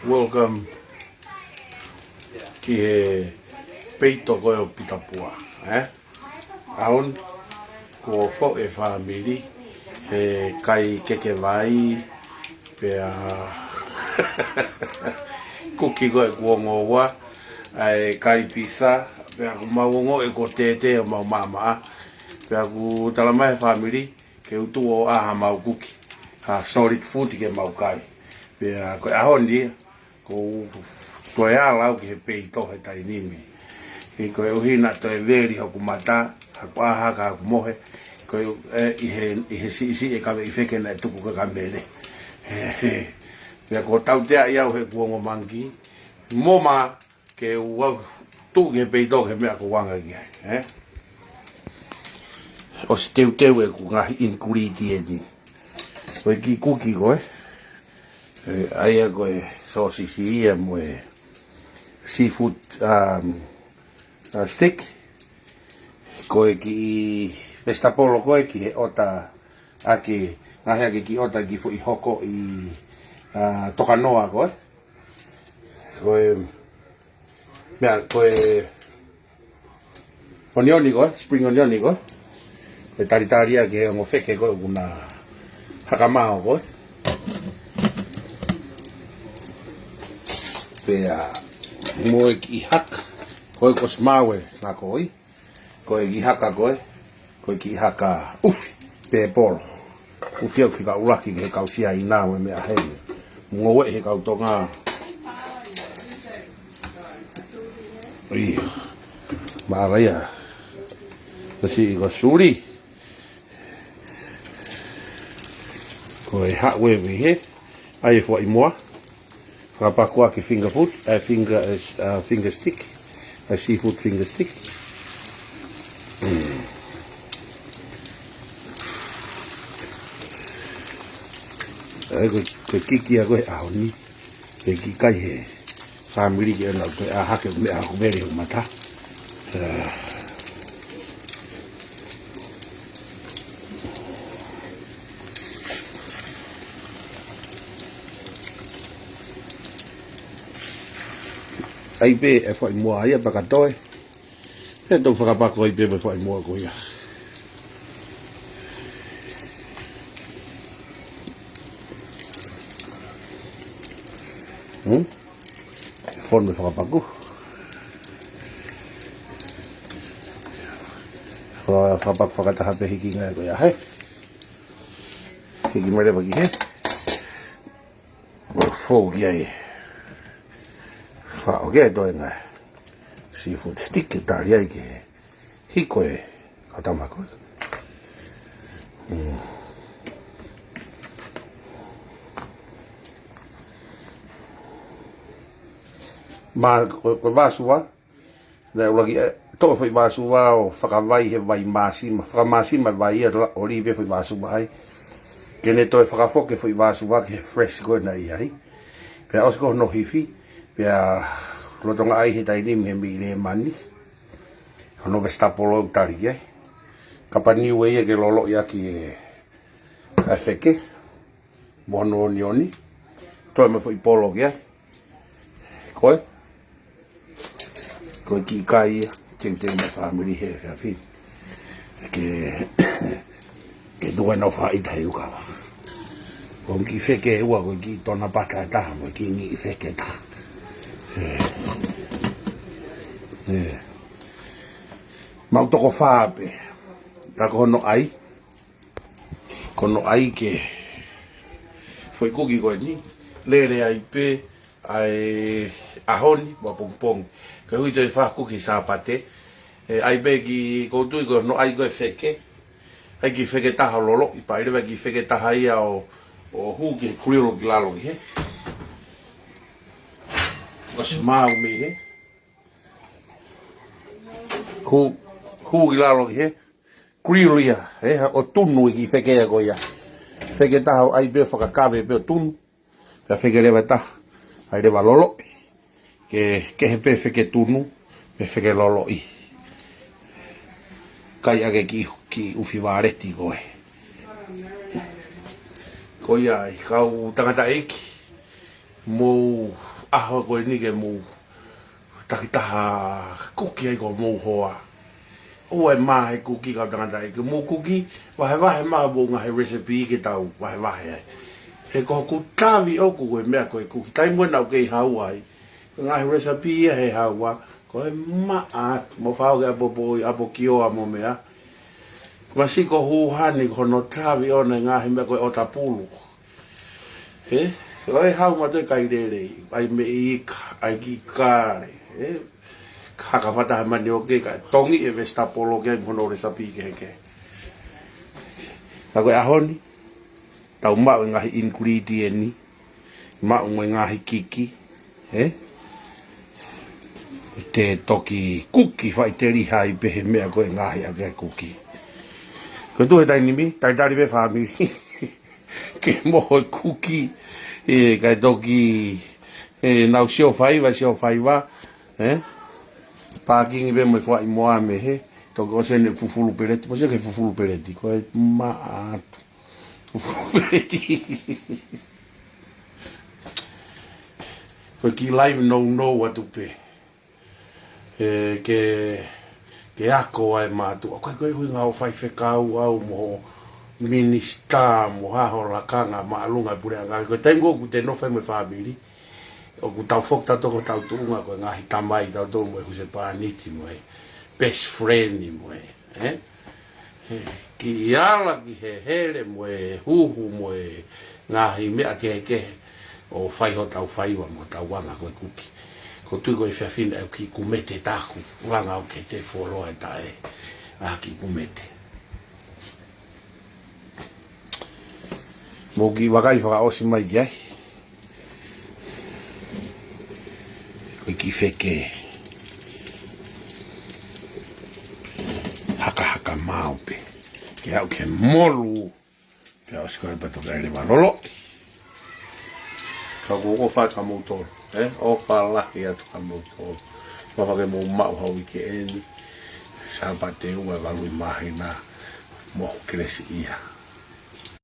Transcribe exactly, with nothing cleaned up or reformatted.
Welcome ki he peito ko ē ʻo Pitapua, ē? ʻAho ni, kuo foʻi e fāmili, he kai keke vai, pea kuki ko ē kuo ongo ua, ʻa e kai pisa, pea kuo mau ongoʻi kuo tētē ʻemau maʻamaʻa, pea kuo tala mai he fāmili, ke u tuʻu ʻo ʻā haʻamau kuki, ha solid food ke mau kai. Pea ko e ʻaho ni ia, ʻoku ou toe ala au ki he peito he taimi ni. He koeʻuhi naʻa toe veli hoku mata, haʻaku ʻā hake, haʻaku mohe, ko e, ē, ʻi he, ʻi he siʻisiʻi e kavei feke naʻe tuku ko ē kia Mele. He, he. Pea kuo tautea ia au he kuonga mangi, mo ma ke u ʻalu tuʻu ki he peito ki he meʻa ʻoku ou anga ki ai, ē? ʻOsi teuteu ʻeku ngaahi ingredient ni. Ko e kiʻi kuki ko ē, ē, ʻa ia ko e sōsisi ia mo e seafood, um, uh, stick. Ko e kiʻi vegetable ko ē ki he ʻota ake, ngaahi ake kiʻi ʻota ki he foʻi hoko ʻi, uh, Tokanoa ko ē. Ko e, meʻa, ko e onioni ko ē, spring onioni ko ē. Ko e talitali ia ki he ongo feke ko ē ʻoku na haka mao ko ē. Pea mo e kiʻi haka, ko e ko smart e ngaahi ko ē. Ko e kiʻi haka ko ē, ko e kiʻi haka ʻufi, pepolo. ʻUfi au ki he kau ʻuluaki ki he kau Siaina mo e meʻa heni. Mo e he kau Tonga. ʻIo. Mālō ia. Ko e siʻi ko e suli. Ko e haʻu ē mei hē. ʻAi e foʻi moa. Fakapaku ʻaki e finger food, ʻa e finger, ʻa e, ʻa e finger stick, ʻa e seafood finger stick. Mm. ʻA ia ko e, ko e kiʻi ʻaho ko ē ʻaho ni. Ko e kiʻi kai he fāmili ke nau toe ʻā hake meʻa ʻoku veli hoku mata. ʻA. ʻAi pē e foʻi moa ia pea ka toe. Pea tau fakapaku ai pē mo e foʻi moa ko ia. Hmm? Fonu e fakapaku. Fa-, fakapaku fakataha pē hiki ngaahi ko ia, hē? Hiki mai leva ki hē? Fou ki ai. Fa-, ʻoku ʻi ai e toenga seafood stick ke tali ai ki he hiko e kautama ko ē. Mm. Ma, ko, ko e vāsua, naʻe ʻuluaki, ē, toʻo e foʻi vāsua ʻo fakavai he vai māsima, fakamāsima e vai ia ʻo la-, ʻo lī pē foʻi vāsua ai. Ke ne toe fakafoki e foʻi vāsua ki he fresh ko ē naʻe ʻi ai. Pea ʻosi ko hono hifi, pea lolotonga ʻai he taimi ni mei he meʻi lēmani. Hono vegetable ʻoku tali ki ai. Kapa niu ē ia ke loloʻi ʻaki e, ʻa e feke. Mo hono onioni. Toe mo e foʻi polo ki ai. Ko e, ko e kiʻi kai ia, teuteu mo e fāmili he efiafi ni. Ke, ke tuku ʻenau faʻahitaʻu he ʻū kava. Ko e kiʻi feke ʻe ua, ko e kiʻi tona pata ʻe taha, mo e kiʻi ngiʻi feke ʻe taha. ʻE. ʻE. Mau toko fā pē. Ka ko hono ʻai, ko hono ʻai ke foʻi kuki ko eni, lele ai pē ʻa e ʻaho ni mo ʻapongipongi. Ka hui te fā kuki Sāpate, ʻe ʻai pē ki, ʻoku ou tui ko hono ʻai ko e feke, ʻai kiʻi feke ʻe taha ʻo loloʻi, pea ʻai leva kiʻi feke ʻe taha ia ʻo, ʻo hū ki he grill ki lalo ki hē. ʻOsi maau mei hē. Hū, hū ki lalo ki hē. Grill ia, ē, ʻo tunu e kiʻi feke ia ko ia. Feke ʻe taha ʻo ʻai pē ʻo fakakave pē ʻo tunu. Pea feke leva ʻe taha, ʻai leva ʻo loloʻi. Ke, ke kehe pē feke tunu, pe feke loloʻi. Kai ʻaki e kiʻi, kiʻi ʻufi vāleti ko ē. Ko ia ai, kau tangataʻeiki. Mou ʻaho ko eni ke mou takitaha kuki ai ko mou hoa. ʻOua ʻe mā he kuki kau tangataʻeiki, mou kuki, vahevahe mai mou ngaahi recipe ke tau vahevahe ai. He ko hoku tavi ʻoku ko e meʻa ko e kuki. Taimi ʻoku ou kei haua ai, ko e ngaahi recipe ia he haua, ko e maʻa atu, mo fao ke ʻapopoʻi, ʻapokioa mo meʻa. Masi ko Huhani ko hono tavi ʻona e ngaahi meʻa ko e ʻota pulu. He, ʻo e hau ma toe kai lelei, ʻai meʻi ika, ʻai ki kale, he, haka fata he manioke, kae tongi e vesitapolo ke mo hono recipe kehekehe. Ka ko e ʻaho ni, tau maʻu e ngaahi ingredient ni, maʻu mo e ngaahi kiki, he? Te toki kuki faʻiteliha ai pē he meʻa ko e ngaahi ake kuki. Ko e tuʻu he taimi ni, talitali pē fāmili ke moho e kuki, ē, kae toki, ē, nau sio faiva, sio faiva, ē? Pākingi pē mo e fuaʻi moa mei he, toki ʻosi ʻene fufulu peleti, mo sio ki he fufulu peleti, ko e maʻa atu. Fufulu peleti. Ko e kiʻi live nounou atu pē. Ē, ke, ke ako ai mātuʻa. ʻOku ʻikai ko e ʻuhinga ʻo faifekau au mo minisitā mo ha ho lakanga māʻolunga e puleʻanga. Ko e taimi ko ē ʻoku te nofo ai mo e fāmili, ʻoku tau foki tautolu ko hotau tuʻunga ko e ngaahi tamai tautolu mo e husepāniti mo e best friend mo e, ē? He, kiʻi ala ki he hele mo e huhu mo e ngaahi meʻa kehekehe ʻo fai hotau faiva mo hotau anga ko e kuki. ʻOku ou tui ko e efiafi ni ʻoku kiʻi kumete taku, langa ʻo ke te foloa e taʻe, ʻa kiʻi kumete. Mou kiʻi vakai fakaʻosi mai ki ai. Ko e kiʻi feke. Hakahaka maʻu pē. Ke aʻu ke molu. Pea ʻosi ko e patu kai le malolo. Ka ko ko fai ka mou tolo, ē? ʻOfa lahi atu ka mou tolo. Mafake mou maʻu ha uike eni. Sāpate ua valu ʻi māhina. Mo Kelesi ia.